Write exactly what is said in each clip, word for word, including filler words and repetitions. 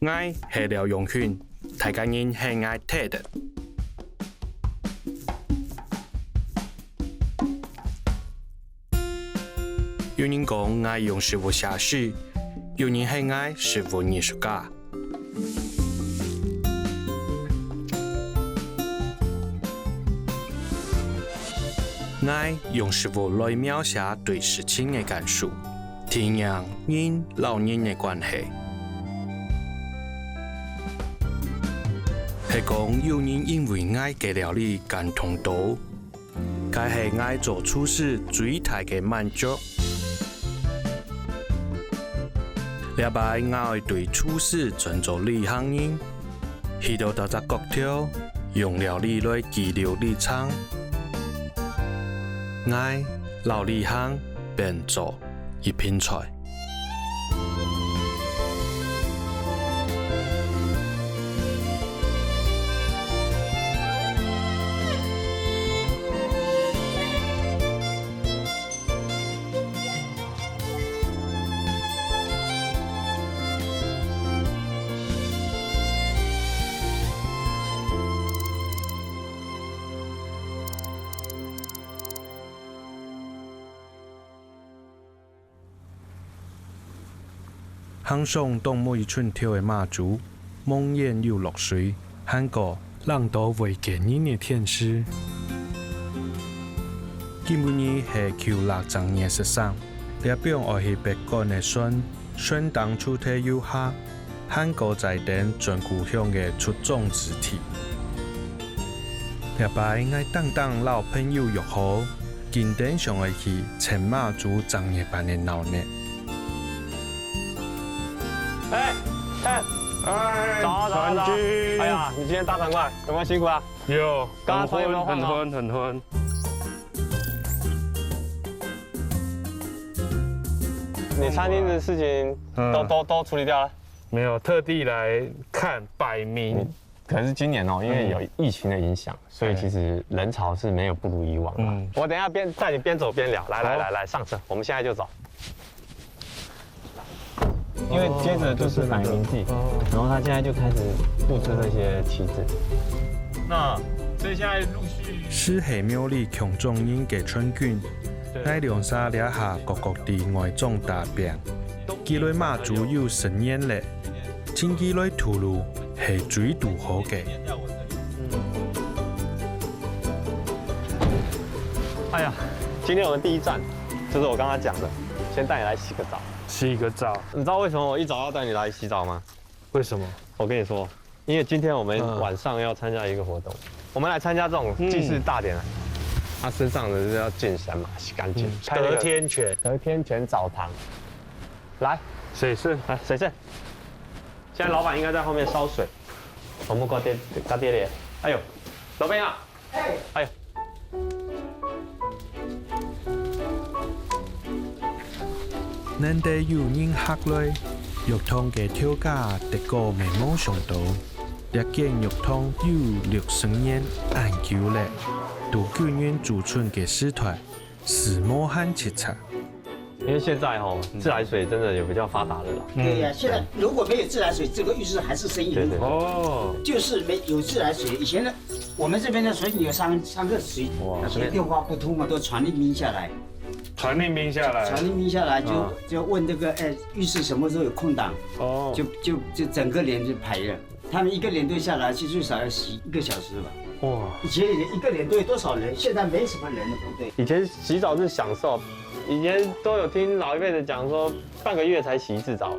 𠊎係廖永群，大家人喊𠊎Ted。有人講𠊎用食物寫詩，有人喊𠊎食物藝術家。 𠊎用食物來描寫對事情个感受，體驗人摎人个關係。係講有人因為𠊎个料理感動到，該係𠊎做廚師最大个滿足。這擺𠊎愛對廚師轉做旅行人， 去到逐隻角頭，用料理來記錄旅程。𠊎摎旅行變做一盤菜。 行上當尾脣頭个媽祖，望眼又落水，還過冷到會見人个天時。今晡日係舊曆正月十三，這晡愛去北竿个船，船頂除忒遊客，還過載等轉故鄉个出庄子弟。這擺𠊎當當摎朋友約好， 緊等想愛去趁媽祖正月半个鬧熱。哎，哎，哎，早啊，早啊，早啊。传君。哎呀，你今天大船过来，有没有辛苦啊？有，刚刚船有没有换哦？很昏，很昏。你餐厅的事情都，嗯。都，都处理掉了？没有，特地来看摆明。嗯。 可是今年哦，因为有疫情的影响，所以其实人潮是没有不如以往了。嗯。我等一下边，带你边走边聊。来，来，好。来，来，上车，我们现在就走。因为接着就是摆明祭，哦。然后他现在就开始布置那些旗子。那所以现在陆续是系廟裡共庄人个传君，对。𠊎兩儕這下各各在外庄打拚，佢來媽祖有十年了。 請佢來透露係最堵好个。哎呀，今天我们第一站就是我刚刚讲的，先带你来洗个澡。洗个澡。你知道为什么我一早要带你来洗澡吗？为什么？我跟你说，因为今天我们，嗯。晚上要参加一个活动，我们来参加这种祭祀大典啊。嗯。他身上的就是要净身嘛，洗干净，嗯，拍那个得天泉。得天泉澡堂。来，水是。来，水是。 现在老板应该在后面烧水。我们搞点，搞点咧。哎呦，老板啊！哎。哎呦。难得有人客来，浴堂个条件得个蛮无想到，这间浴堂有六十年恁久了，都旧人祖传个时代，是无限七尺。 因为现在吼，嗯。自来水真的有比较发达的了啦。嗯。对呀，现在如果没有自来水，这个浴室还是生意很苦。对，对。哦。就是没有自来水，以前呢，我们这边的水井有三，三个水，哇，以前电话不通嘛，都传令兵下来。传令兵下来。传令兵下来就，啊。就问这个，哎，浴室什么时候有空档，哦。就，就，就整个连就排了。 他们一个连队下来，其实最少要洗一个小时吧。哇。以前一个连队多少人，现在没什么人了，对不对？以前洗澡是享受，以前都有听老一辈的讲说，半个月才洗一次澡。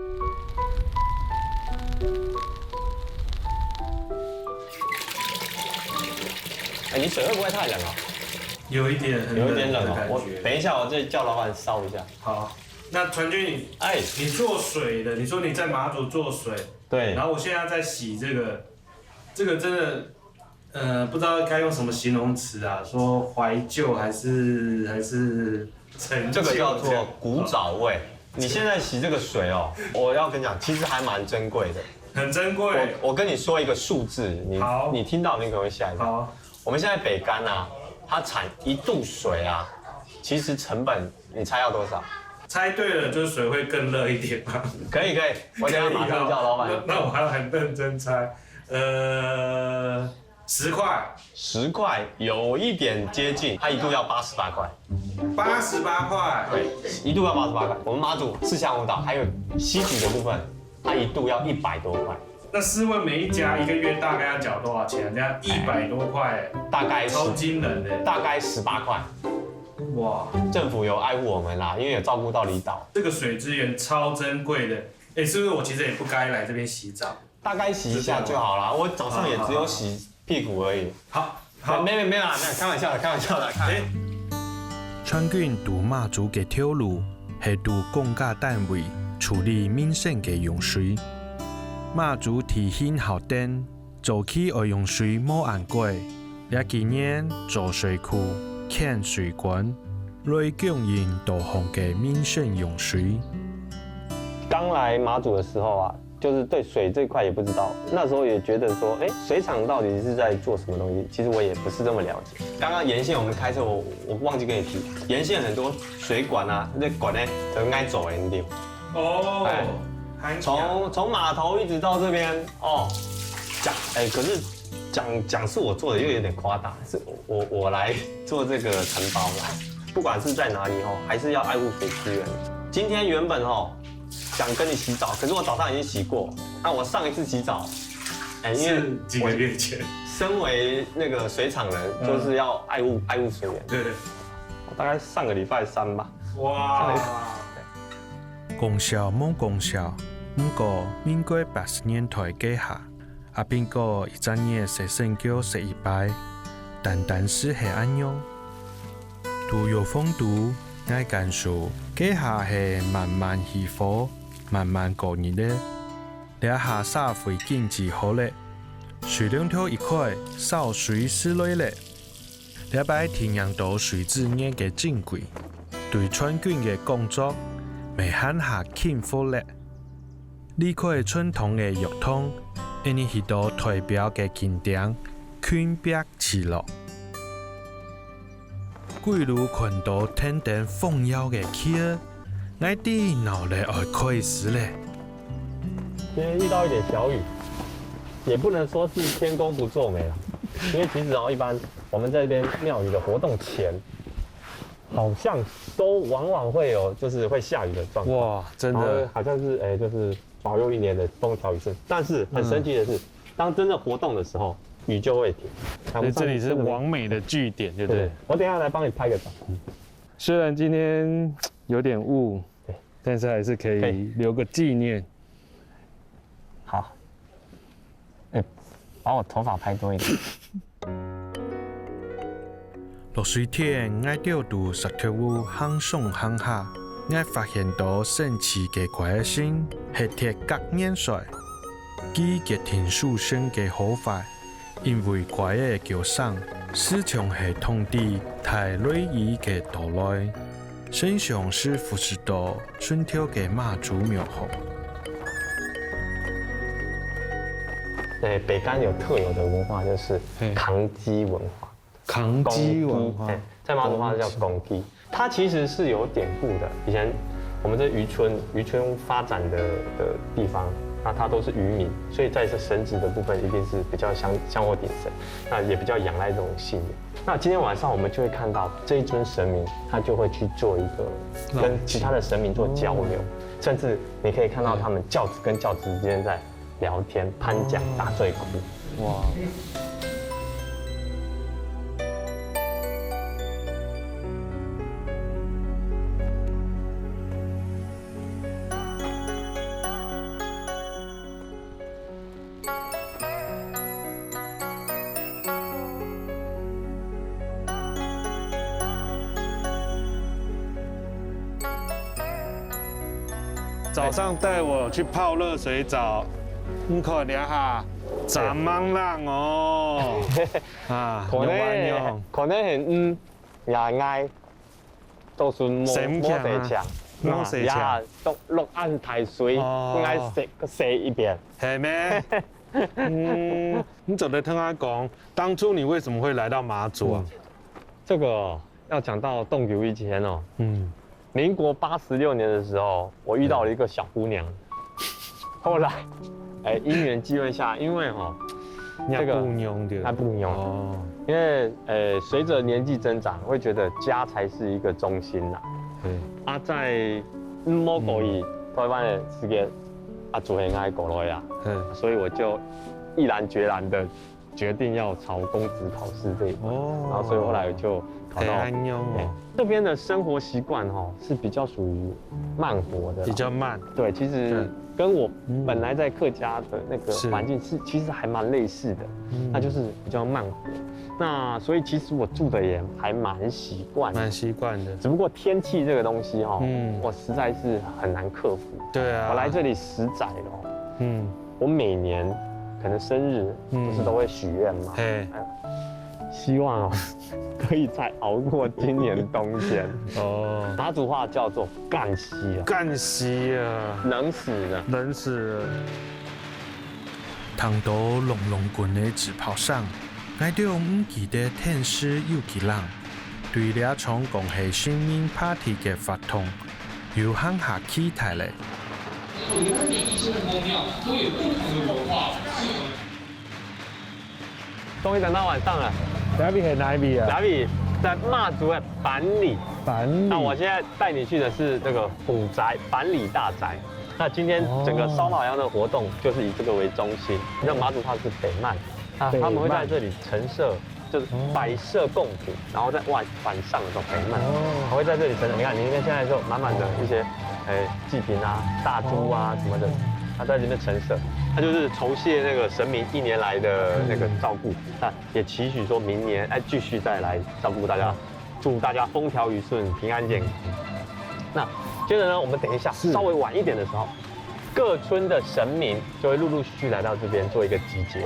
哎，你水会不会太冷啊？有一点很冷的感觉。有一点冷哦，我等一下我再叫老板烧一下。好，那传君，哎。你做水的，你说你在马祖做水，对。然后我现在在洗这个，这个真的，呃，不知道该用什么形容词啊，说怀旧还是，还是陈旧这个叫做古早味。你现在洗这个水哦，我要跟你讲，其实还蛮珍贵的。很珍贵。我，我跟你说一个数字，你，好。你听到你可能会吓一跳。好。我们现在北竿啊，它产一度水啊，其实成本你猜要多少？猜对了，就是水会更热一点嘛。可以可以，我等下马上叫老板。那那我要很认真猜。呃，十块，十块有一点接近，它一度要八十八块。八十八块。对，一度要八十八块。我们马祖四乡五岛还有溪谷的部分，它一度要一百多块，那试问每一家一个月大概要缴多少钱？这样一百多块，大概是超惊人的。大概十八块。哇，政府有爱护我们啦，因为有照顾到离岛。这个水资源超珍贵的。哎，是不是我其实也不该来这边洗澡？大概洗一下就好啦。我早上也只有洗屁股而已。好，好，没没没有啦，没有，开玩笑的，开玩笑的，开玩笑。全军在马祖个頭路，係在公家單位處理民生个用水。馬祖地形好等，早期愛用水無恁貴，這幾年做水庫、建水管，來供應多項个民生用水。刚来马祖的时候啊，就是对水这块也不知道，那时候也觉得说，哎，水厂到底是在做什么东西？其实我也不是这么了解。刚刚沿线我们开车，我我忘记跟你提，沿线很多水管啊，那管呢，都应该走很久。哦，哎从从码头一直到这边哦，讲哎，可是讲讲是我做的，又有点夸大，是我我来做这个承包啦。不管是在哪里哦，还是要爱护水资源。今天原本哦想跟你洗澡，可是我早上已经洗过。那我上一次洗澡，哎，因为是几个月前。身为那个水厂人，就是要爱护爱护水源。对对。我大概上个礼拜三吧。哇，讲笑无讲笑，毋過民國八十年代該下，阿兵哥一隻月洗身軀洗一擺，單單係係恁樣。在浴房肚，𠊎感受該下係慢慢起火，慢慢過日咧。這下社會經濟好咧，水龍頭一開，燒水就來咧。 這擺體驗到水資源个珍貴，對全軍个工作乜還較幸福咧。離開傳統个浴堂，恁呢去到代表个景點，近壁聚落。歸路看到跈等紅葉个旗仔，𠊎知鬧熱愛開始咧。今天遇到一点小雨，也不能说是天公不作美啦，因为其实哦，一般我们在这边庙宇的活动前，好像都往往会有就是会下雨的状况。哇，真然后的，好像是哎，就是保佑一年的风调雨顺，但是很神奇的是，当真的活动的时候，雨就会停。所以这里是完美的据点，对不对？我等一下来帮你拍个照。虽然今天有点雾，对但是还是可可以留个纪念。好，哎，把我头发拍多一点。落水天，𠊎兜在石頭路行上行下，𠊎發現到神奇个怪仔星，係鐵角元帥。佢決定收成个好壞，因為怪仔个叫聲，時常係通知大雷雨个到來。 神像是服侍到春秋个媽祖廟方。对，北竿有特有的文化，就是嘿扛机文化。扛机文化嘿，在马祖话叫公鸡。它其实是有典故的。以前我们这渔村，渔村发展的的地方，那它都是渔民，所以在这神职的部分一定是比较香香火鼎盛，那也比较仰赖这种信仰。那今天晚上我们就会看到这一尊神明，他就会去做一个跟其他的神明做交流，甚至你可以看到他们轿子跟轿子之间在聊天、攀讲、打嘴鼓。哇！早上带我去泡热水澡，你看一下，真猛浪哦！啊，可有玩能用。可能很嗯，也爱都是摸神强啊摸水强，摸水强呀，都落岸抬水，哦应该洗洗一遍。系咩？嗯，你走得听他讲，当初你为什么会来到马祖啊？这个要讲到冻久以前哦，嗯，民国八十六年的时候，我遇到了一个小姑娘，后来，哎，因缘际会下，因为哈，你这个不用的，那不用，哦，因为呃，随着年纪增长，会觉得家才是一个中心啦。对，啊，在嗯，某个以台湾的世界啊，主人爱过来啊，嗯，所以我就毅然决然的决定要朝公职考试这一关，哦然后所以后来就考到。哎，安用哎哦，这边的生活习惯哈是比较属于慢活的啦，比较慢，对，其实对跟我嗯本来在客家的那个是环境是其实还蛮类似的，嗯那就是比较慢活。那所以其实我住的也还蛮习惯的，蛮习惯的，只不过天气这个东西哈，嗯我实在是很难克服。对啊，我来这里十载了，嗯，我每年可能生日嗯不是都会许愿嘛，嘿，希望哦可以再熬过今年冬天。哦，马祖话叫做干死啊，干死啊，冷死了。冷死了。聽到隆隆滾个紙炮聲，𠊎兜毋記得天時有幾冷，對這場講係新年party个活動，有還較期待咧。我們每一間的宮廟都有不同的文化，不同的终于等到晚上了，哪位係哪位啊？哪里？在马祖的板里。板里。那我现在带你去的是这个府宅板里大宅。那今天整个烧脑羊的活动就是以这个为中心。那马祖它是北幔，那他们会在这里陈设，就是摆设供品，然后在外晚上的时候北幔，哦还会在这里陈设。你看，你看现在就满满的一些，诶，祭品啊、蜡烛啊什么的，它在这边陈设，它就是酬谢那个神明一年来的那个照顾。那也期许说明年哎继续再来照顾大家，祝大家风调雨顺、平安健康。那接着呢，我们等一下是稍微晚一点的时候，各村的神明就会陆陆续续来到这边做一个集结。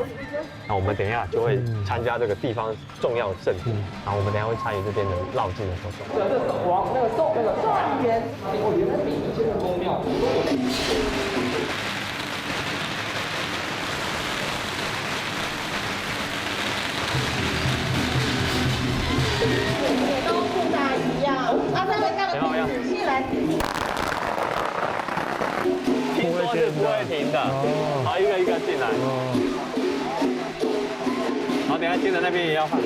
那我们等一下就会参加这个地方重要的盛典，然后我们等一下会参与这边的绕境的活动。都不大一样。啊，他们那个平均来比，听说是不会停的，哦好，一个一个进来。哦，好，等一下听的那边也要换。哦。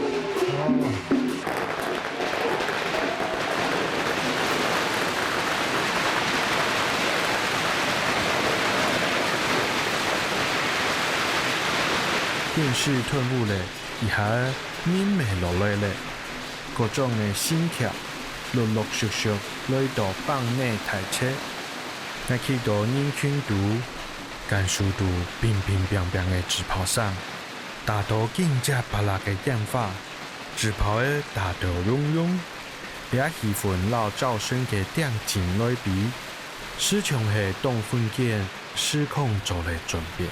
天時轉烏咧，一下仔愐乜落來咧，各種个神轎陸陸續續來到板內大街。𠊎企到人群肚，感受到乒乒乓乓个紙炮聲，打到緊接巴拉个煙花，紙炮仔打到隆隆。 這氣氛摎朝晨个恬靜來比，實像係當瞬間時空做了轉變。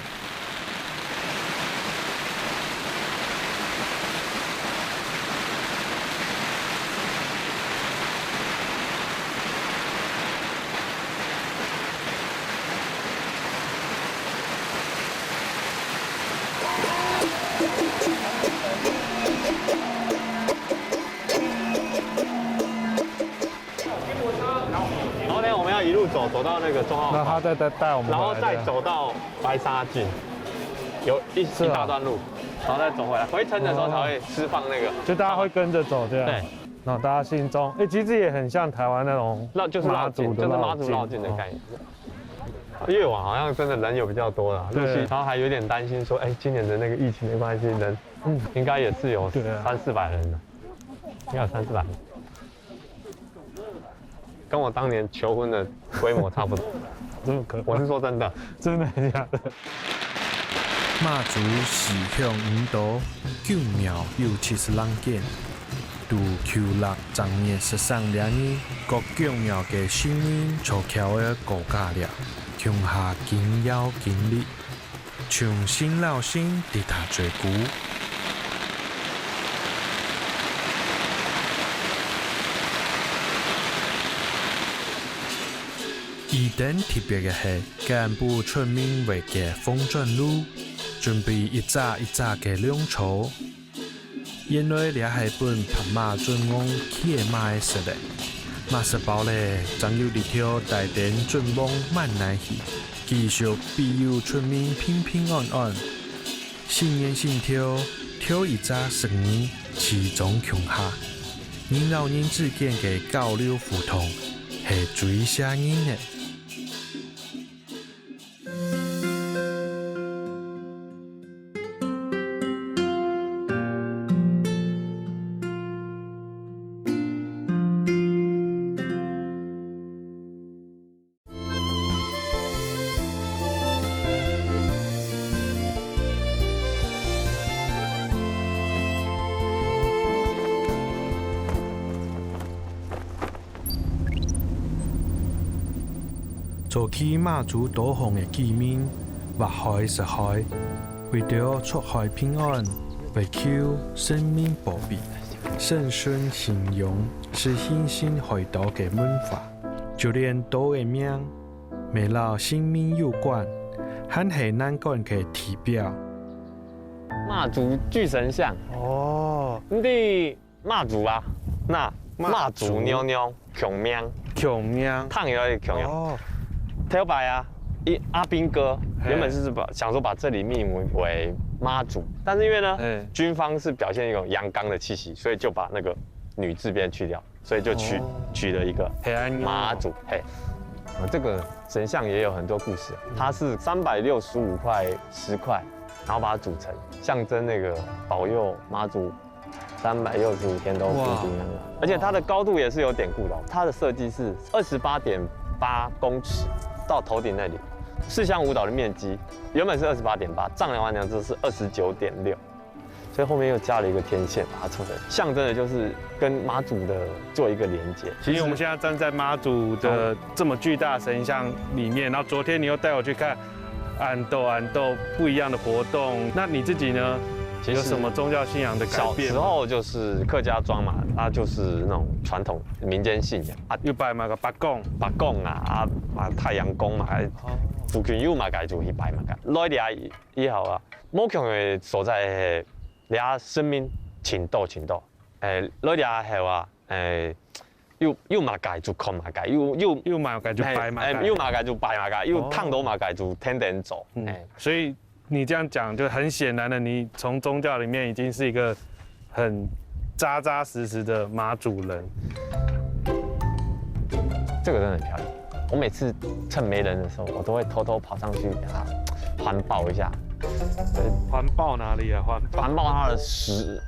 然后呢，我们要一路走，走到那个中澳港，那他再带带我们然后回来这样再走到白沙径，有一是啊一大段路，然后再走回来，回程的时候才会释放那个。就大家会跟着走这样。对，然后大家心中，哎、其实也很像台湾那种那就是绕境，马祖的就是马祖绕境的概念。越往好像真的人有比较多了，对陆续，然后还有点担心说，哎，今年的那个疫情的关系，人嗯应该也是有对啊三四百人了，应该有三四百人，跟我当年求婚的规模差不多。这么可怕，我是说真的，真的很假的？马祖四乡五島，宮廟有七十零間，都舊曆正月十三這日，各宮廟个神明坐轎仔過街了，共下緊搖緊立，像神摎神在打嘴鼓。 一等特別个係，干部村民圍个紅磚爐，準備一隻一隻个龍槽。原來這係分白馬尊王騎个馬仔食个。嘛食飽咧，正有力條帶等準備慢來去，繼續庇佑村民平平安安。新年新調，調一隻食物，齊裝共下。人摎人之間个交流互動，係最惜人个。 早期媽祖多項个居民，挖海食海，為著出海平安，為求神明保庇，生存信仰係形成海島个文化。就連島个名，乜摎神明有關，還係難關个地標。媽祖巨神像。哦。你知 媽祖啊，那媽祖媽祖娘娘共名，共名。燙起來共名。哦。頭擺啊，一阿兵哥嘿。原本是把，想說把這裡命名為媽祖，但是因為呢，嘿。軍方是表現一種陽剛的氣息，所以就把那個女字邊去掉，所以就取，哦。取了一個嘿，按呢哦。媽祖，嘿。呃，這個神像也有很多故事，它是三百六十五塊石塊，然後把它組成，象徵那個保佑媽祖三百六十五天都平平安安。哇。而且它的高度也是有典故的哦，它的設計是二十八點八公尺到頭頂那裡，四鄉五島的面積原本是二十八點八，丈量完娘就是二十九點六，所以後面又加了一個天線把它凑成，象徵的就是跟媽祖的做一個連接。其實我們現在站在媽祖的這麼巨大的神像裡面，然後昨天你又帶我去看 恁多恁多不一樣的活動。那你自己呢？其實有什麼宗教信仰的改變嗎？小時候就是客家庄嘛，那就是那種傳統民間信仰啊。有拜麼个伯公？伯公啊，啊，啊，太陽公嘛，哦。附近有麼个就去拜麼个。來這以後啊，無共个所在，這神明盡多盡多。誒，來這後啊，誒， 有，有麼个就看麼个，有，有，有麼个就拜麼个。誒，誒，有麼个就拜麼个，有哦。燙著麼个就天天做。嗯，誒。所以你這樣講，就很顯然的，你從宗教裡面已經是一個很扎扎實實的馬祖人。這個真的很漂亮。我每次趁沒人的時候，我都會偷偷跑上去給它環抱一下。環抱哪裡啊？環抱。環抱它的石，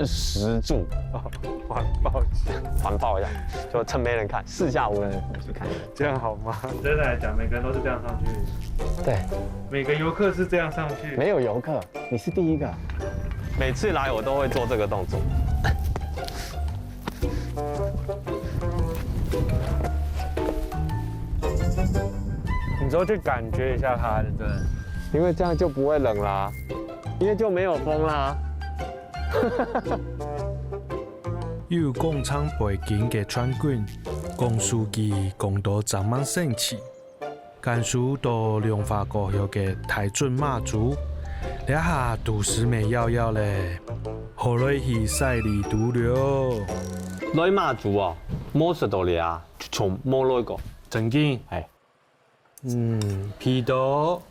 石柱。哦，環抱一下。環抱一下，就趁沒人看，四下無人的時候去看一下。這樣好嗎？真的來講，每個人都是這樣上去。對。每個遊客是這樣上去。沒有遊客，你是第一個。每次來我都會做這個動作。你就去感覺一下它，對不對？因為這樣就不會冷啦，因為就沒有風啦。有工程背景个村君，講書記講到正蠻生趣。 感受到兩化國校个大尊媽祖，這下肚屎乜枵枵咧，好來去洗利肚了。來馬祖哦，無食到這，從無來過。正經？哎。嗯，鼻到，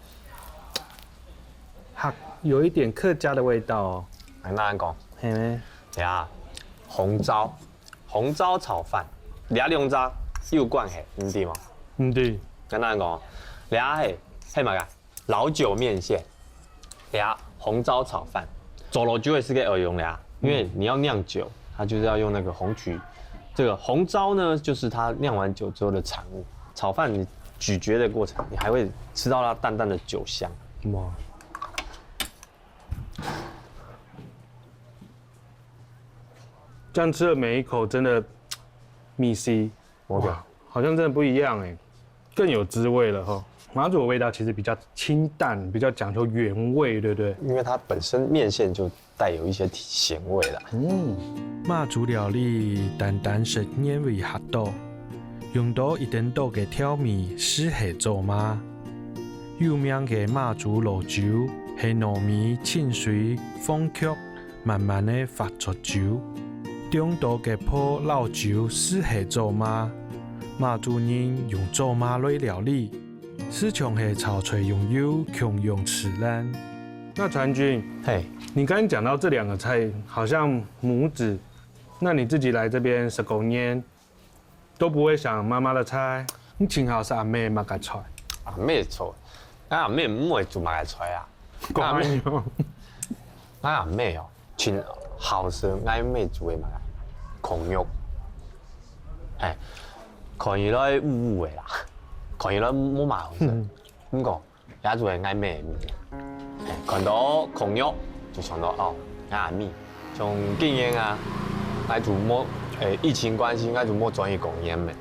還有一點客家的味道哦。哎，那樣講。嘿咩？呀，紅糟。 紅糟炒飯，這兩隻有關係，你知無？毋知。簡單講，這係，係麼个？老酒麵線，這紅糟炒飯。做老酒个時節愛用這，因為你要釀酒，它就是要用那個紅麴。這個紅糟呢，就是它釀完酒之後的產物。炒飯你咀嚼的過程，你還會吃到它淡淡的酒香。哇。 這樣吃的每一口真的，味緒，無錯。哇，好像真的不一樣欸，更有滋味了哈。馬祖的味道其實比較清淡，比較講究原味，對不對？因為它本身麵線就帶有一些鹹味啦。嗯。馬祖料理單單食原味較多，用到一等多个調味，斯係做馬。有名个馬祖老酒，係糯米、清水、黃芪， 慢慢仔發出酒。中島个簸摎酒就係做嫲，馬祖人用做嫲來料理，就像係炒菜用油共樣自然。那傳君，嘿，你剛剛講到這兩個菜，好像母子，那你自己來這邊十公年，都不會想媽媽的菜？你盡好食阿姆麼个菜？阿姆做，啊阿姆毋會煮麼个菜啊？講恁樣。啊阿姆哦，盡好食，阿姆煮个麼个？炕肉。哎，看起來烏烏个啦，看起來無麼好食。毋過，也就係阿姆个味。哎，看到炕肉，就想到哦，阿姆。像今年啊，𠊎就無，哎，疫情關係，𠊎就無轉去公園了。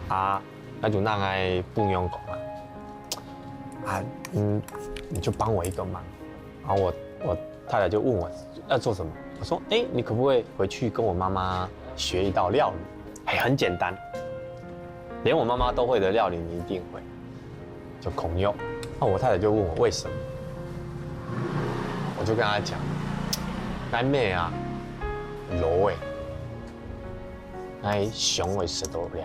啊，𠊎就同𠊎餔娘講啊，啊，嗯，你就幫我一個忙。然後我我太太就問我要做什麼，我說，哎，你可不可以回去跟我媽媽學一道料理？哎，很簡單，連我媽媽都會的料理，你一定會。就炕肉。那我太太就問我為什麼，我就跟她講，阿姆啊，老了，𠊎想愛食到這味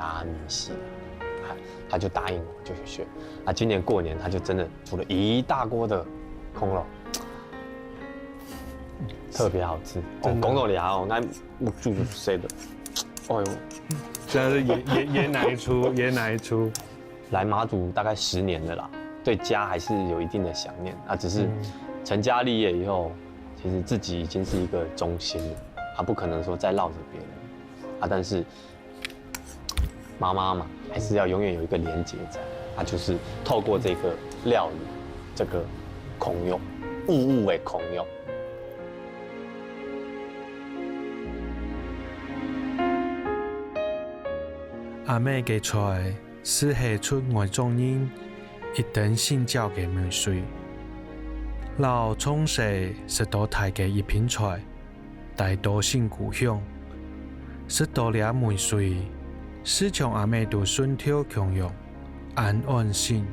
緒。她她就答應我，就去學。啊，今年過年，她就真的煮了一大鍋的炕肉，特別好吃。哦，講到這哦，𠊎目珠就水了。哎喲，這樣是演演演哪一齣？演哪一齣？來馬祖大概十年了啦，對家還是有一定的想念。啊，只是成家立業以後，其實自己已經是一個中心了，啊，不可能說再繞著別人。啊，但是媽媽嘛，還是要永遠有一個連結在，啊，就是透過這個料理，這個炕肉，烏烏个炕肉。阿姆个菜，就係出外族人一等心焦个味緒。摎從細食到大个一品菜，帶到新故鄉，食到這味緒，就像阿姆在脣頭共樣，恁安心。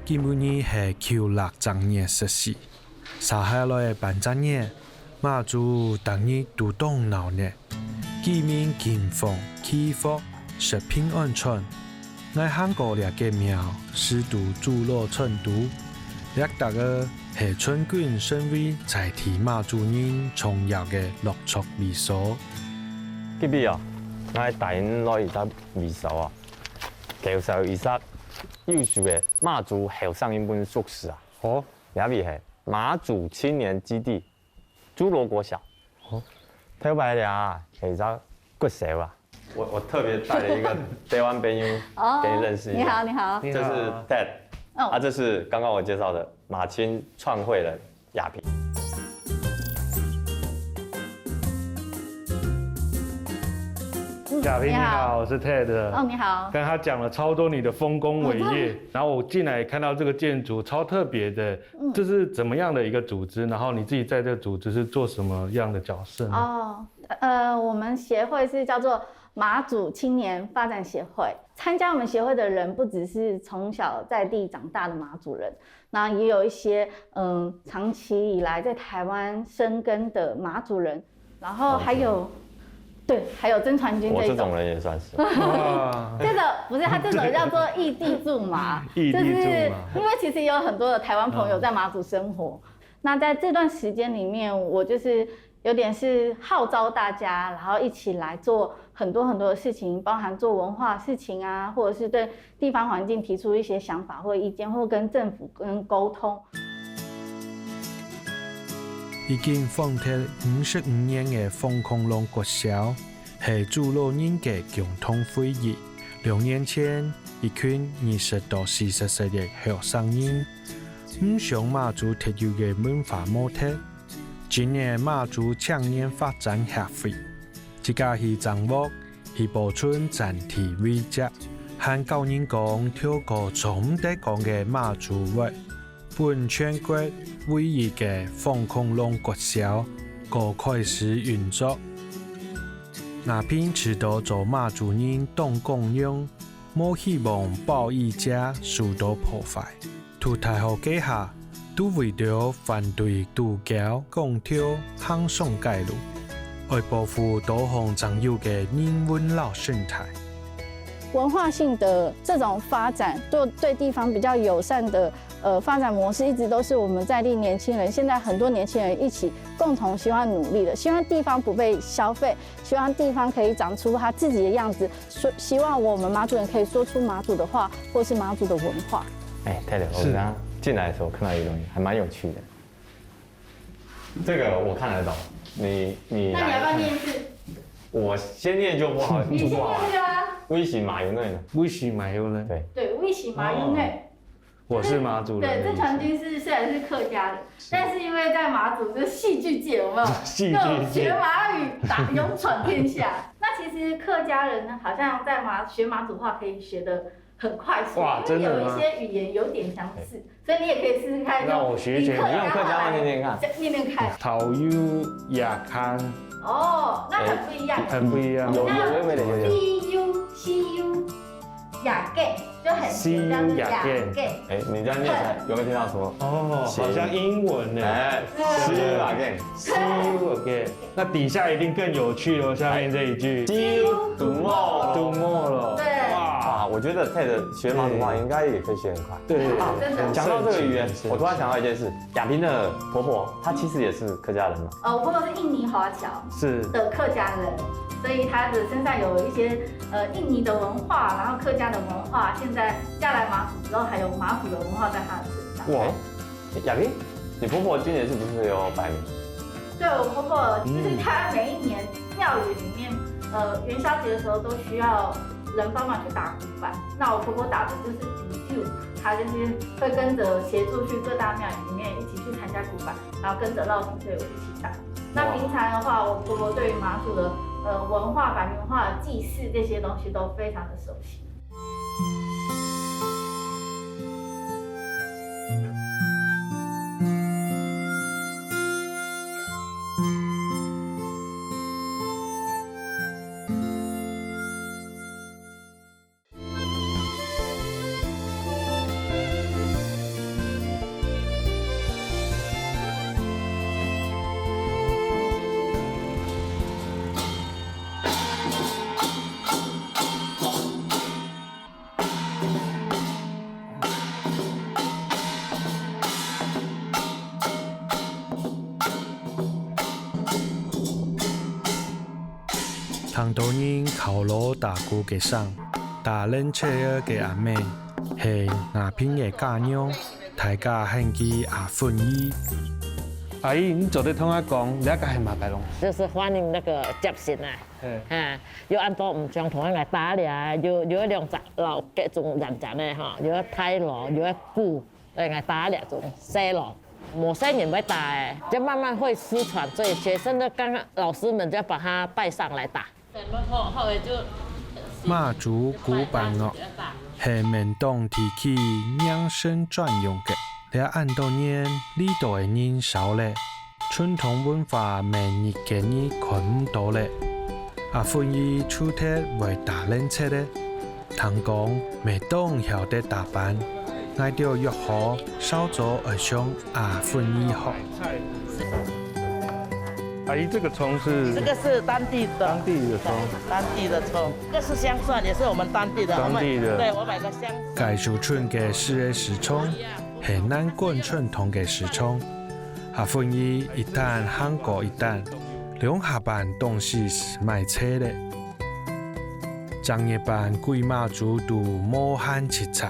今晡日係舊曆正月十四，續下來个半隻月， 馬祖逐日都當鬧熱，居民敬奉祈福、食平安餐。𠊎行過這間廟，就在祖老村肚，這搭仔係村君身為在地馬祖人重要个落腳位所。今晡日啊，𠊎帶你來一搭位所啊，介紹一下優秀个馬祖後生人本宿舍啊。好，這位係馬祖青年基地， 朱羅國小。哦，頭擺這啊，係一隻國小啊。我我特別帶了一個台灣朋友給你認識一下。你好，你好。這是 Ted，哦啊，這是剛剛我介紹的馬青創會的亞萍。亞萍你好，我是 Ted。哦，你好。刚刚他讲了超多你的丰功伟业，然后我进来看到这个建筑超特别的，这是怎么样的一个组织？然后你自己在这个组织是做什么样的角色呢？哦，呃，我们协会是叫做马祖青年发展协会。参加我们协会的人，不只是从小在地长大的马祖人，那也有一些嗯长期以来在台湾生根的马祖人，然后还有，对，还有曾传君我这这一种。种人也算是。哇，这个不是，他这种叫做异地驻马，异地驻马就是因为其实也有很多的台湾朋友在马祖生活。那在这段时间里面，我就是有点是号召大家，然后一起来做很多很多的事情，包含做文化事情啊，或者是对地方环境提出一些想法或意见，或跟政府跟沟通。已经荒忒五十五年个凤空龙国小，系祖老人个共同回忆。六年前，一群二十到四十岁个后生人，毋想马祖特有个文化无忒，今年马祖青年发展协会，自家去掌握，去保存在地位置，还教人讲跳过做毋得讲个马祖话。 分全国唯一个凤空龙国小个开始运作。阿平知道做马祖人当光荣，无希望保育者受到破坏。读大学个下，都為著反對渡橋、公投、行上街路，愛保護多項正有个人文老生態。文化性的这种发展，对，对地方比较友善的，呃，发展模式，一直都是我们在地年轻人，现在很多年轻人一起共同希望努力的，希望地方不被消费，希望地方可以长出它自己的样子，说，希望我们马祖人可以说出马祖的话，或是马祖的文化。哎，太太，我刚刚进来的时候看到一个东西，还蛮有趣的。这个我看得懂，你你那你要不要念一次？我先念就不好，你先念这个啊。威喜马油内呢？威喜马油呢？对，对，威喜马油内。我是马祖人。对，这曾经是虽然是客家人，但是因为在马祖这戏剧界，有没有？戏剧界，学马语打勇闯天下。那其实客家人呢，好像在马学马祖话可以学的很快速，哇，因为有一真的吗？些语言有点相似，所以你也可以试试看。那我学一学以客你用客家话来念念看。再念念看。头油也看，哦，那很不一样。很不一样。有有微微的有点。西U西U，雅健就很像是雅健。哎，你这样念起来有没有听到什么？哦，好像英文呢。哎，西雅健。See you again。那底下一定更有趣哦，下面这一句。 See you tomorrow。 Tomorrow。对。啊，我觉得 Ted 学马祖话应该也可以学很快。对对真的讲到这个语言，我突然想到一件事，亚萍的婆婆她其实也是客家人嘛。呃，我婆婆是印尼华侨是的客家人，所以她的身上有一些呃印尼的文化，然后客家的文化，现在嫁来马祖之后，还有马祖的文化在她的身上。哇，亚萍，你婆婆今年是不是有百名？对我婆婆，就是她每一年庙宇里面，呃，元宵节的时候都需要人帮忙去打鼓板。那我婆婆打的就是笛子，她就是会跟着协助去各大庙宇里面一起去参加鼓板，然后跟着绕境队伍一起打。那平常的话，我婆婆对于马祖的呃文化、百名文化、祭祀这些东西都非常的熟悉。 聽著人敲鑼打鼓个聲，打冷切仔个阿姆，係雅萍个家娘，大家喊佢阿芬姨。阿姨，你做得同我講，這个係麼个東西？就是歡迎那個接信啊。嗯，啊，有恁多毋相同个，𠊎打了，有有兩隻鑼，該種兩隻个吼，有大鑼，有鼓，對，𠊎打了種細鑼，無細人會打个，就慢慢會失傳，所以學生的剛剛老師們就把它帶上來打。媽祖鼓板樂係閩東地區迎神專用个，這恁多年，這兜个人少咧，傳統文化乜日个日看毋到咧。阿芬姨除忒會打冷切仔，聽講乜當曉得打扮。 𠊎兜約好，稍早愛上阿芬姨學。阿姨，這個蔥是這個是當地的，當地的蔥，當地的蔥，這是香蒜，也是我們當地的。當地的我們對，我買個香。介紹出个四个時蔥，係南管傳統个時蔥。阿芬姨一擔行過一擔，兩下半東西就買齊咧。正月半歸馬祖都無閒直掣，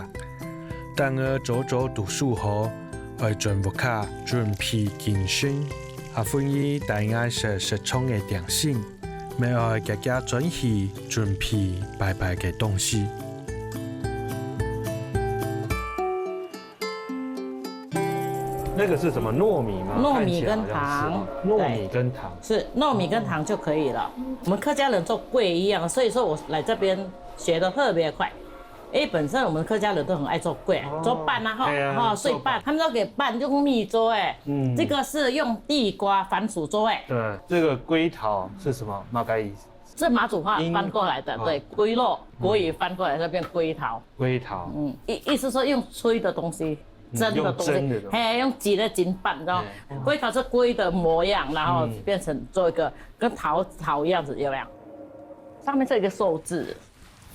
等仔早早都收好，愛轉屋下準備敬神。阿芬姨帶𠊎食食蔥个點心，乜愛遽遽轉去準備拜拜个東西。那個是什麼？糯米嗎？糯米跟看起來好像是哦糖糯米跟糖。是糯米跟糖就可以了。我們客家人做粿一樣，所以說我來這邊學得特別快。因為本身我們客家人都很愛做粿，做粄啊，哈，對啊哈，水粄，他們都給粄用米做，哎，嗯這個是用地瓜、番薯做，哎，對，這個粿頭是什麼？麼个意思？是馬祖話音翻過來的，哦對，粿肉，國語翻過來就變粿頭，粿頭。嗯，意意思說用炊的東西，蒸的东西，用蒸的东西。嘿，用蒸的蒸粄，你知道吗？哎。粿条是粿的模样，然后嗯。变成做一个跟陶，陶一样子，有没有？上面是一个寿字。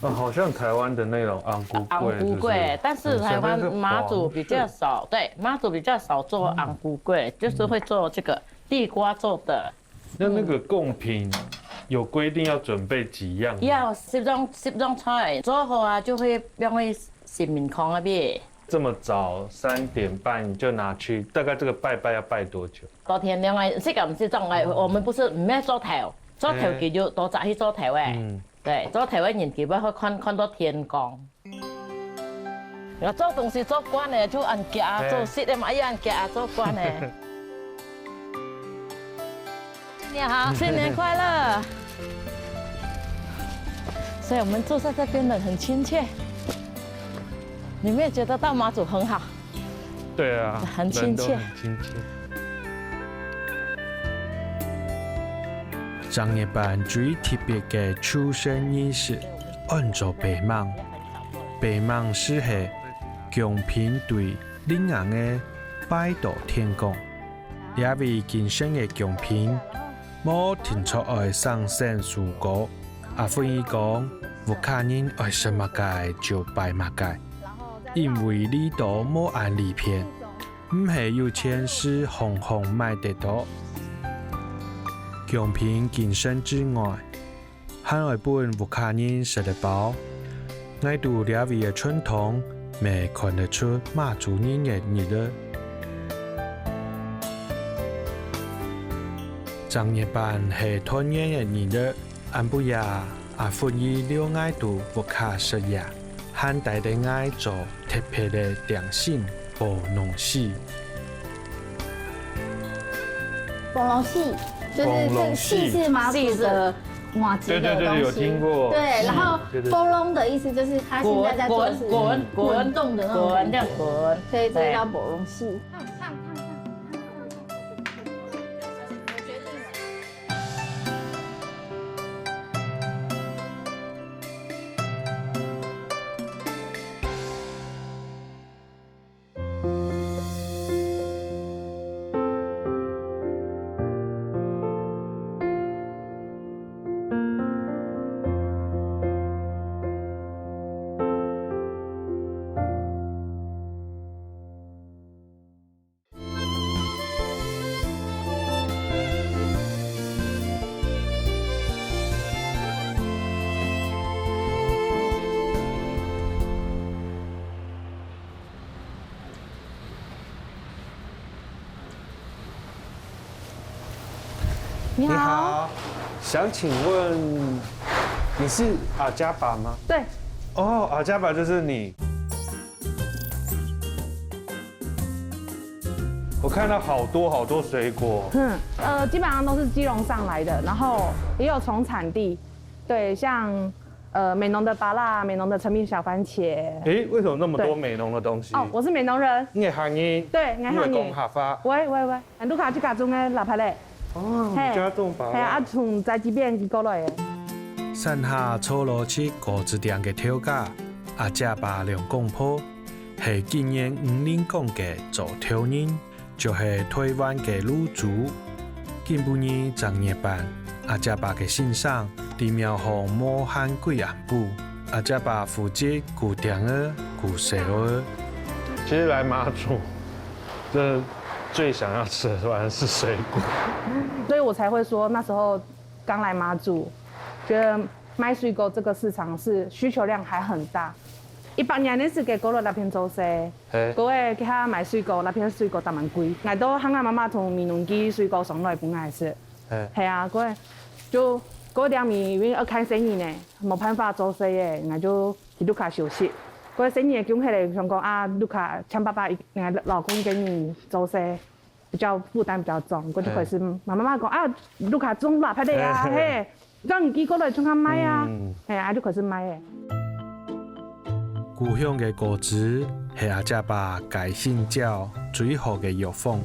哦，好像台湾的那种红龜粿，红龜粿，就是，但是台湾嗯，上面是马祖比较少，黄色。对，马祖比较少做红龟粿，嗯。就是会做这个地瓜做的。那那个贡品有规定要准备几样吗？要十种，十种菜，做好啊，就会放去神明龛那边。这么早，三点半就拿去，大概这个拜拜要拜多久？到天亮啊，这个毋是种个，我们不是，毋是做头，做头哎。佢就多早去做头诶。嗯。对，做头个人佢要看，看到天光。 要做东西做慣了，就恁遽啊，哎。做事的嘛，也恁遽啊，做慣了。新年好，新年快乐！所以我们住在这边的很亲切，你没有觉得到马祖很好？对啊，很亲切。人都很亲切。正月半最特别个出生仪式，安做白盅。 白盅是係供品對靈硬个拜到天公。這位敬神个供品，無定著愛生鮮蔬果。阿芬姨講，屋下人愛食麼个就拜麼个，因為這度無恁利便，毋係有錢時行行買得到。供品敬神之外， 還愛分屋下人食得飽。𠊎堵這位个傳統，乜看得出馬祖人个日仔。正月半係團圓个日仔，暗晡夜，阿芬姨邀𠊎堵屋下食夜。 還帶等𠊎做特別个點心，珐籠戲。珐籠戲，就是這個戲是馬祖的麻糬的東西。對，對，對，對，有聽過。對，然後，嗯，對，對，對。珐籠的意思就是它現在在做的是滾，滾，滾，滾動的那種感覺。滾，滾，滾。所以這個叫珐籠戲。對。 你好。你好，想請問你是阿加爸嗎？對。哦，阿加爸就是你。 我看到好多好多水果。嗯，呃，基本上都是基隆上來的，然後也有從產地，對，像，呃，美濃的芭樂，美濃的陳皮小番茄。誒，為什麼那麼多，對，美濃的東西？哦，我是美濃人。你係客人？對，𠊎客人。你會講客話？會，會，會。啊，你看這家種个辣白咧。哦，嘿，你家種芭樂。嘿，啊，從在這邊寄過來的。山下坐落去果子店个頭家，阿加爸兩公婆， 係今年五零講个做頭人，就係臺灣个露珠。今晡日正月半，阿加爸个先生在廟項無閒歸暗晡，阿加爸負責顧店仔、顧細人仔。其實來馬祖，這最想要吃的當然是水果。所以我才會說那時候剛來馬祖，覺得賣水果這個市場是需求量還很大。一百年个時節，過來這片做事，嘿。過來其他賣水果，這片水果當蠻貴。𠊎都喊𠊎媽媽從美濃寄水果上來分𠊎食。嘿。係啊，過來就過來店裡，因為愛看生意呢，無辦法做事个，𠊎就去屋下休息。過來生意个供下來，想講啊，屋下請爸爸一，老公一個人做事， 比較負擔比較重，我就開始，嘿。慢慢慢講啊，屋下種辣白个啊，嘿。嘿，嘿。讓你寄過來，像佢賣啊，嗯。嘿，啊，就開始賣个。故鄉个果子係阿姐爸个心焦最好个藥方，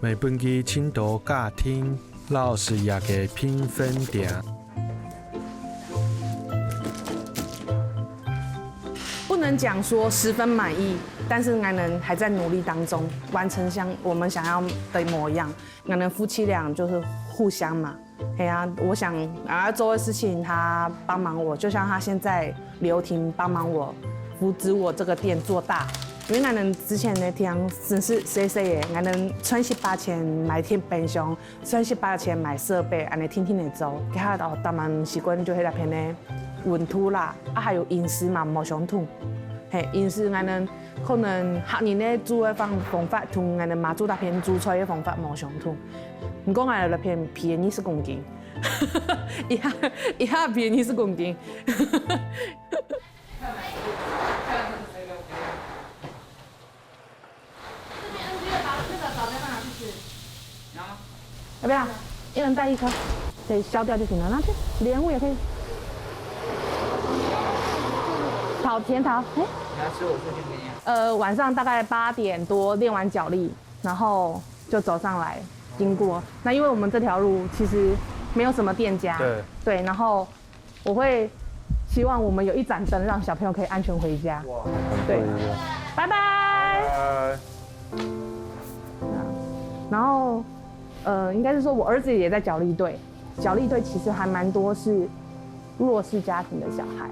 乜分佢尋到家庭摎事業个平衡點。 不能講說十分滿意，但是𠊎等還在努力當中，完成像我們想要的模樣。𠊎等夫妻倆就是互相嘛，哎呀，我想啊做的事情他幫忙我，就像他現在留停幫忙我，扶植我這個店做大。因為𠊎等之前个店真是細細个，𠊎等賺十八千買電冰箱， 賺十八千買設備，恁樣定定个做。其他哦，當然毋習慣就係該片个溫度啦，啊還有飲食嘛無相同。嘿，飲食𠊎等可能客人个煮个方方法同𠊎等馬祖該片煮菜个方法無相同。毋過𠊎等該片肥二十公斤，一下一下肥二十公斤。 要不要？一人帶一颗，可以削掉就行了，拿去莲雾也可以。桃，甜桃，哎。你要吃我附近给你啊。呃，晚上大概八點多練完腳力，然後就走上來經過。那因為我們這條路其實沒有什麼店家，對。對，然後 我會希望我們有一盞燈，讓小朋友可以安全回家。哇，對，很不一樣。拜拜。拜拜。然後，呃，應該是說我兒子也在角力隊，角力隊其實還蠻多是弱勢家庭的小孩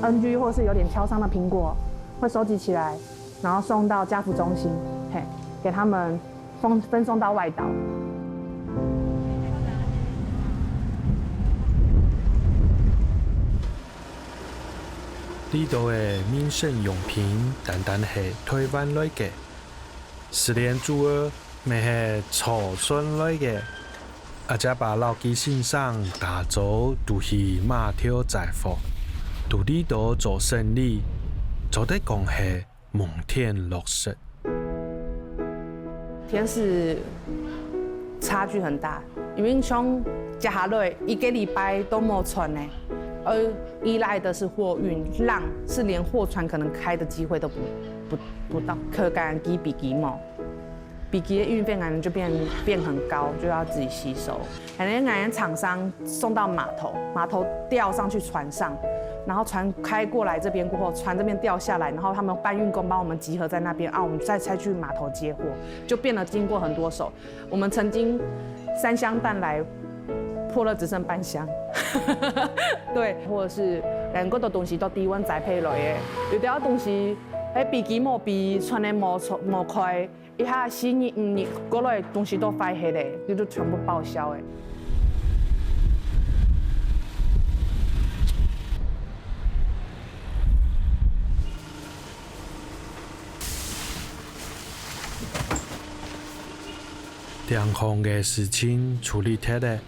，N G或是有點超商的蘋果，會收集起來，然後送到家扶中心，嘿，給他們分分送到外島。 這兜个民生用品單單係臺灣來个，實聯組个乜係朝鮮來个。阿姐爸摎佢先生打早就去碼頭載貨，在這兜做生理，做得講係 蒙恬樂事。天時差距很大，因為像接下來一個禮拜都無船呢，而依賴的是貨運，浪是連貨船可能開的機會都不不不到，可能佢比佢無。 比佢个運費可能就變變很高，就要自己吸收。可能𠊎等廠商送到碼頭，碼頭吊上去船上，然後船開過來這邊過後，船這邊吊下來，然後他們搬運工幫我們集合在那邊，啊，我們再再去碼頭接貨，就變得經過很多手。我們曾經三箱蛋來，破了只剩半箱。對，或者是，嗯，過多東西都低溫宅配來的，有兜東西，哎，比佢無比，穿的無無開。 一下四日五日過來，東西都壞忒咧，你就全部報銷欸。兩項个事情處理忒咧，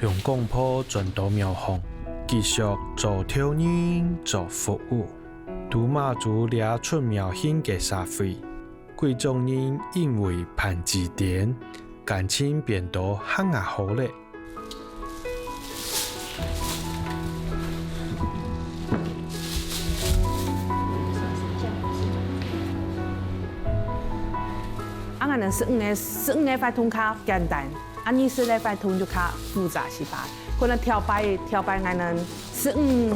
兩公婆轉到廟方，繼續做頭人做服務，在馬祖這出廟形个社會， 幾種人因為辦祭典，感情變到還較好咧。啊，𠊎等十五个，十五个活動較簡單。 啊，二十个活動就較複雜，係吧？可能頭擺，頭擺𠊎等十五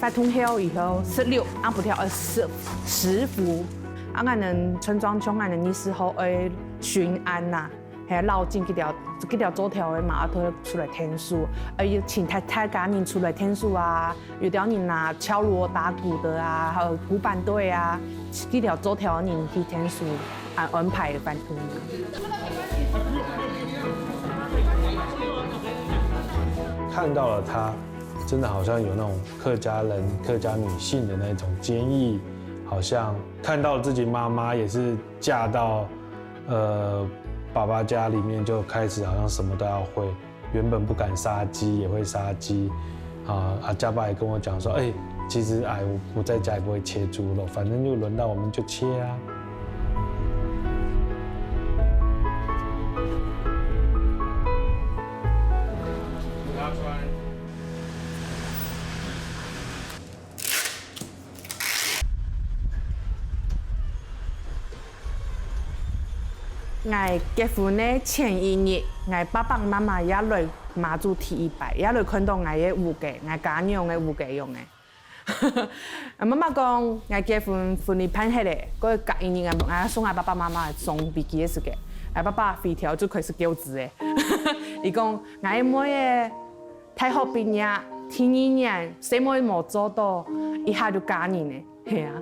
活動後以後，十六啊，毋著，呃，十，十福。啊，𠊎等村莊像𠊎等二十號愛巡安吶，還愛遶盡這條，這條做頭个嘛，啊，都愛出來𢯭手，愛邀請大大家人出來𢯭手啊， 有兜人啊，敲鑼打鼓的啊，還有鼓板隊啊，這條做頭个人去𢯭手啊安排活動。看到了他，真的好像有那種客家人、客家女性的那種堅毅，好像看到自己媽媽也是嫁到，呃，爸爸家裡面就開始好像什麼都要會。 原本不敢殺雞，也會殺雞。啊，阿家爸也跟我講說，哎，其實，哎，我，我在家也不會切豬肉，反正就輪到我們就切啊。 𠊎結婚个前一日，𠊎爸爸媽媽也來馬祖第一擺，也來看到𠊎个屋个，𠊎家娘个屋个樣仔。啊，媽媽講，𠊎結婚婚禮辦忒咧，過隔一日，𠊎，𠊎送𠊎爸爸媽媽送飛機个時節，𠊎爸爸飛條就開始噭眵咧。佢講，𠊎个妹仔大學畢業，第二年細妹無做到，一下就嫁人咧，係啊。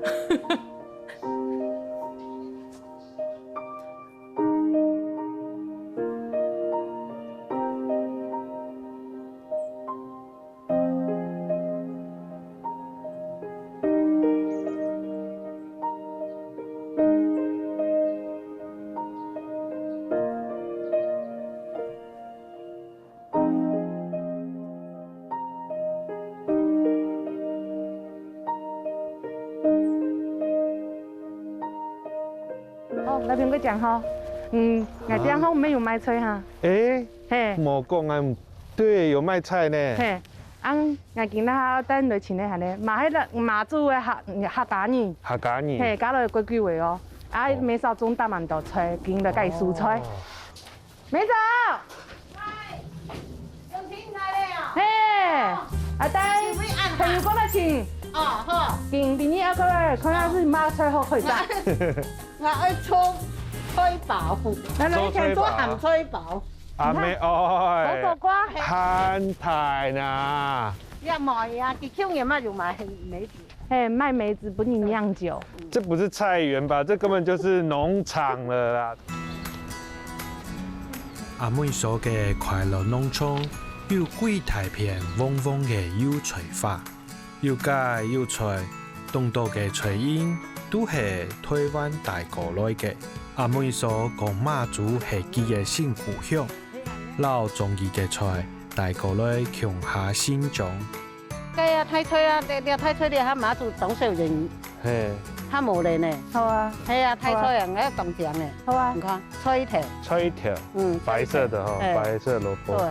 哦，來，蘋果醬吼。嗯，𠊎這樣吼，沒有賣菜哈。誒，嘿。無講啊，對，有賣菜呢。嘿，啊，𠊎今日哈，等來請你下呢，嘛，迄個馬祖个客，客家人。客家人。嘿，加了貴貴位哦。啊，哦。沒少種大蠻多菜，今日介紹菜。哦。 梅嫂。嗨，有請來了啊。嘿，哦。阿丹，是不是暗號？朋友過來請。哦，好。今，今日要過來，看下是麼菜好開戰。𠊎愛做菜包。來，來，做菜包。做鹹菜包。阿妹，你看。哦，哎，好苦瓜。鹹菜呐。也無呀，佢去年嘛有買梅子。 嘿，賣梅子分你釀酒。這不是菜園吧？這根本就是農場了啦。阿妹嫂个快樂農場有幾大片黃黃个油菜花，有芥有菜，當多个菜仁都係台灣帶過來个。阿妹嫂講馬祖係佢个新故鄉，摎中意个菜帶過來共下生長。 該啊，大菜啊，這，這大菜這下馬祖當少人，嘿。較無人呢。好啊。係啊，大菜啊，好啊。𠊎當靚呢。好啊。你看，菜頭。菜頭。嗯，白色的哈，嘿。白色蘿蔔。對。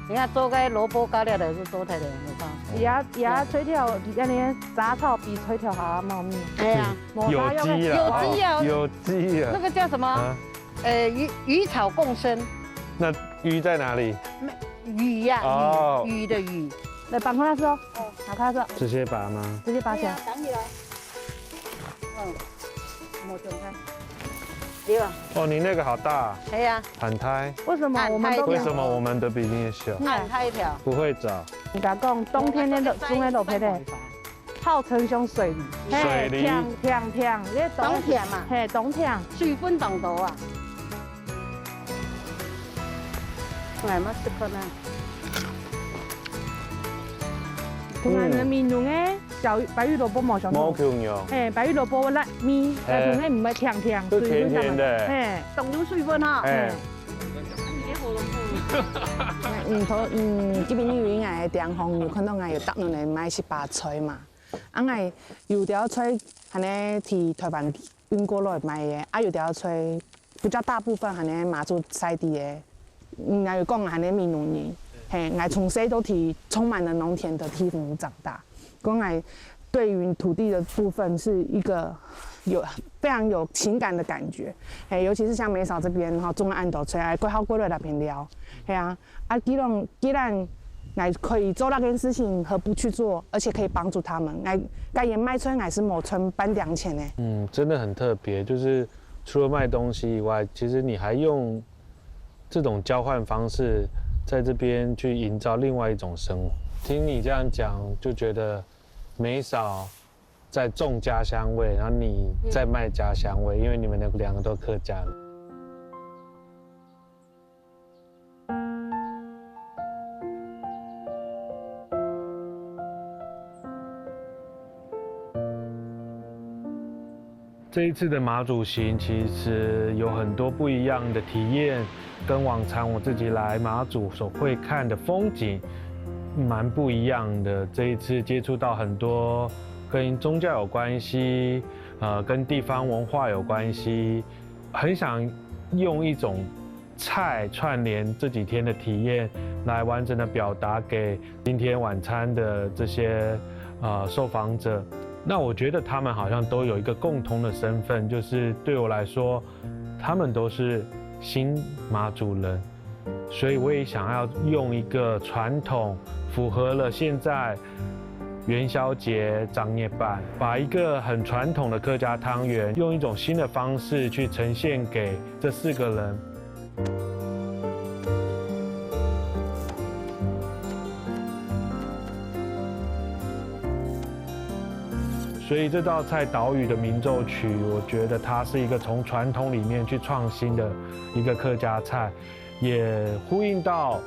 你看做該蘿蔔糕了的是做出來的，你看。也，也菜頭，恁呢雜草比菜頭還要茂密。哎呀。無啥用的。有機啊，有機啊。有機啊。那個叫什麼？啊？呃，魚，魚草共生。那魚在哪裡？沒，魚呀，哦。魚，魚的魚。 來，拔開來吃哦。哦。拿開來吃。直接拔嗎？直接拔起來。對啊，拔起來。嗯，沒張開。對啊。哦，你那個好大啊。對啊。很大。為什麼我們都沒有？為什麼我們的比你小？很大一條。不會長。你講冬天的種的蘿蔔咧，號稱像水梨。水梨。嘿，甜，甜，甜，你冬，冬天嘛。嘿，冬天。水分當多啊。 來，嘛試看啊。同埋呢，嗯。美濃个小白玉蘿蔔無相同。無共樣。嘿，白玉蘿蔔辣味，嘿。但係呢毋會甜甜，就甜甜的。水分上來。嘿。當有水分哈。嘿。嘿。嗯，頭，嗯，這邊有應該个地方有看到𠊎有搭落來買一把菜嘛。啊，𠊎有條菜，還呢，去台灣運過來買个，啊，有條菜 比較大部分還呢馬祖在地个，嗯，𠊎有講還呢美濃人，嘿，𠊎從細都在充滿了農田的地方長大。講𠊎對於土地的部分是一個有，非常有情感的感覺，嘿，尤其是像梅嫂這邊哈，種了恁多菜，哎，過好過了那邊了，嘿啊，啊，既然，既然𠊎可以做那件事情，何不去做，而且可以幫助他們？𠊎，該也賣菜，𠊎是無賺半點錢呢。嗯，真的很特別，就是除了賣東西以外，其實你還用這種交換方式在這邊去營造另外一種生活。聽你這樣講，就覺得梅嫂在種家鄉味，然後你在賣家鄉味，因為你們兩個都客家人。 這一次的馬祖行，其實有很多不一樣的體驗，跟往常我自己來馬祖所會看的風景蠻不一樣的。這一次接觸到很多跟宗教有關係，呃，跟地方文化有關係，很想用一種 菜串聯這幾天的體驗，來完整的表達給今天晚餐的這些，呃，受訪者。那我覺得他們好像都有一個共同的身份，就是對我來說，他們都是新馬祖人，所以我也想要用一個傳統，符合了現在元宵节、长年版，把一个很传统的客家汤圆，用一种新的方式去呈现给这四个人。所以这道菜岛屿的民奏曲，我觉得它是一个从传统里面去创新的一个客家菜，也呼应到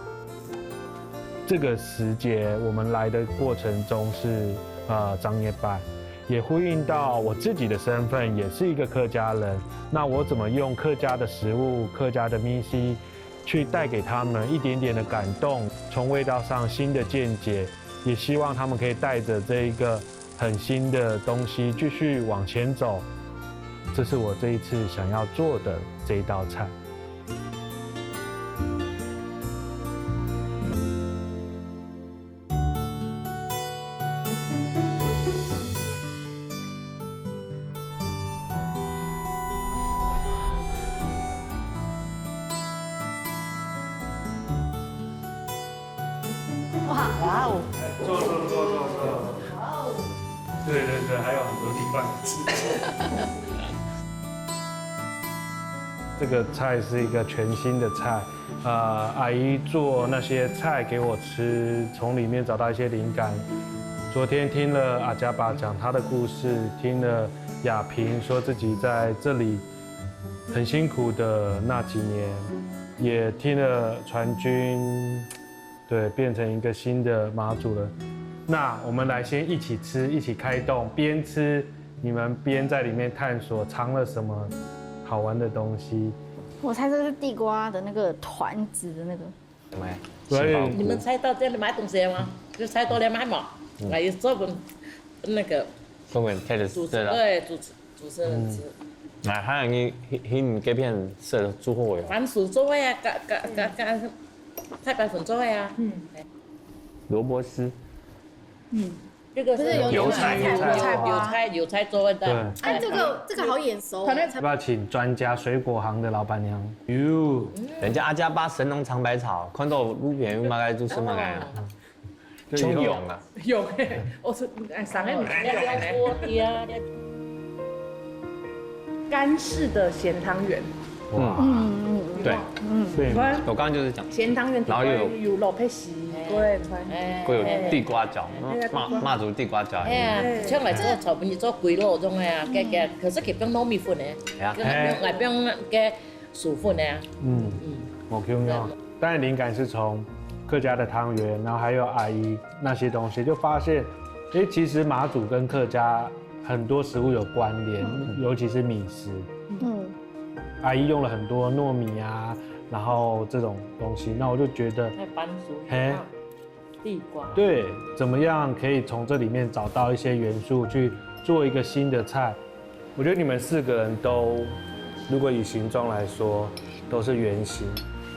这个时节我们来的过程中是呃长年版，也呼应到我自己的身份也是一个客家人。那我怎么用客家的食物、客家的东西去带给他们一点点的感动，从味道上新的见解，也希望他们可以带着这一个很新的东西继续往前走。这是我这一次想要做的这一道菜。哇，哇哦！坐坐坐坐坐。对对对，还有很多地方。这个菜是一个全新的菜，呃，阿姨做那些菜给我吃，从里面找到一些灵感。昨天听了阿加巴讲他的故事，听了亚萍说自己在这里很辛苦的那几年，也听了传君，对，变成一个新的妈祖了。那我们来先一起吃，一起开动，边吃你们边在里面探索藏了什么好玩的东西。我猜这是地瓜的那个团子的那个。什么呀？所以杏鲍菇你们猜到这里买东西了吗？就猜到了买嘛，来做分那个中文配的主持对了。对主持主持人吃。哎，还有你，你你这片色做好哟。番薯做的啊，加加加加太白粉做的啊。嗯，萝卜丝，这个不是有油菜油菜油菜油菜做的。对哎，这个这个好眼熟哦。要不要请专家水果行的老板娘？哟，人家阿加巴神农尝百草，看到路边有卖个就吃卖个啊，这以后就用啊。有哎，我是哎，上个礼拜有哎。干式的咸汤圆，哇，嗯嗯对，嗯，对你看我刚刚就是讲，咸汤圆然后又有有蘿蔔丝，对，穿哎会有地瓜角，妈妈祖地瓜角，哎呀，像来做炒饭，你做鬼肉种的啊，给给，可是给放糯米粉的，哎呀跟来放来放给薯粉的啊。嗯，我 Q 妙。当然灵感是从客家的汤圆，然后还有阿姨那些东西，就发现，哎，其实马祖跟客家很多食物有关联，尤其是米食。嗯，阿姨用了很多糯米啊，然后这种东西，那我就觉得，那番薯，嘿，地瓜，对，怎么样可以从这里面找到一些元素去做一个新的菜？我觉得你们四个人都，如果以形状来说，都是圆形。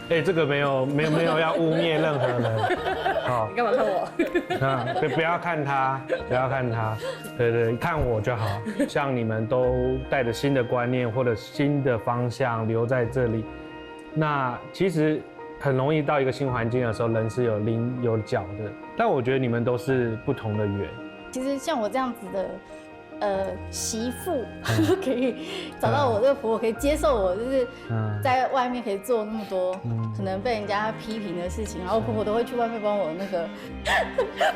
哎，这个没有没有没有要污蔑任何人，好你，干嘛看我？啊，不不要看他，不要看他，对对，看我就好。像你们都带着新的观念或者新的方向留在这里，那其实很容易到一个新环境的时候，人是有棱有角的。但我觉得你们都是不同的圆，其实像我这样子的。呃，媳妇可以找到我这个婆婆，可以接受我，就是嗯，在外面可以做那么多可能被人家批评的事情，然后婆婆都会去外面帮我那个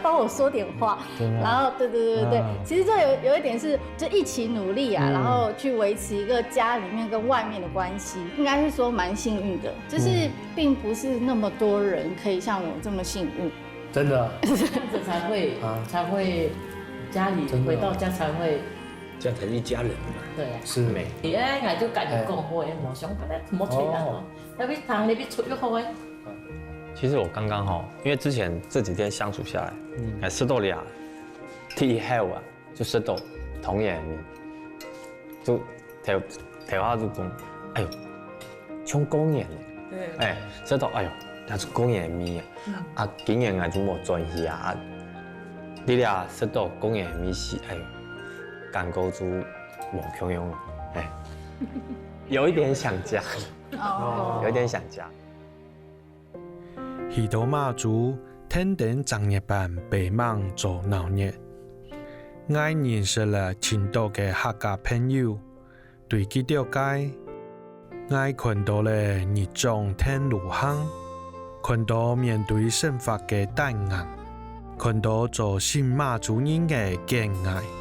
帮我说点话，真的然后对对对对对嗯，其实这有有一点是就一起努力啊，嗯然后去维持一个家里面跟外面的关系，应该是说蛮幸运的，就是并不是那么多人可以像我这么幸运。真的这样子才会啊才会家里真的回到家才会这样才是一家人嘛。对啊。是美。哎，我就跟你讲，我也没想法，莫吹啊哦，那边糖那边出又好哎。其实我刚刚哈，因为之前这几天相处下来，嗯哎，食到了啊，第一口啊，就食到汤圆个味，就头头下就讲，哎哟，像过年呢。对，哎，食到，哎哟，那是过年个味啊！啊，今年啊，就无转去啊。啊，你俩食到过年个味是，哎哟，感觉就无共样了，哎，有一点想家，哦，有一点想家。去到馬祖，天頂正月半，白猛做鬧熱。，𠊎認識了盡多个客家朋友，對佢兜个，𠊎看到了日常跈路行，看到面對生活个擔眼，看到做新馬祖人个堅毅。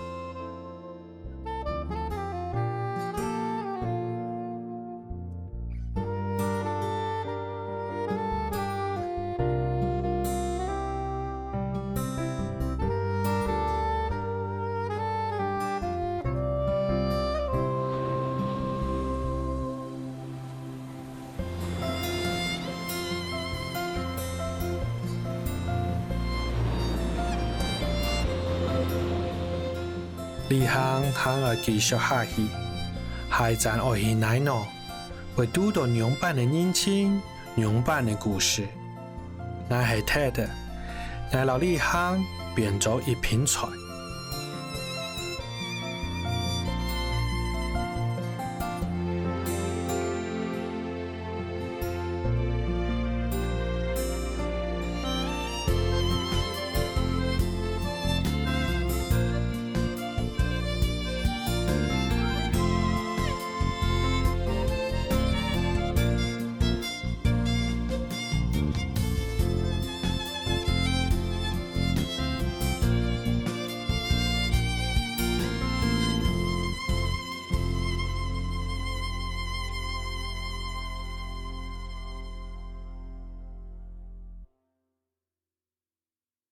旅行還愛繼續下去，下一站愛去哪呢？會堵到仰般个人情，仰般个故事。𠊎係Ted，𠊎摎旅行變做一盤菜。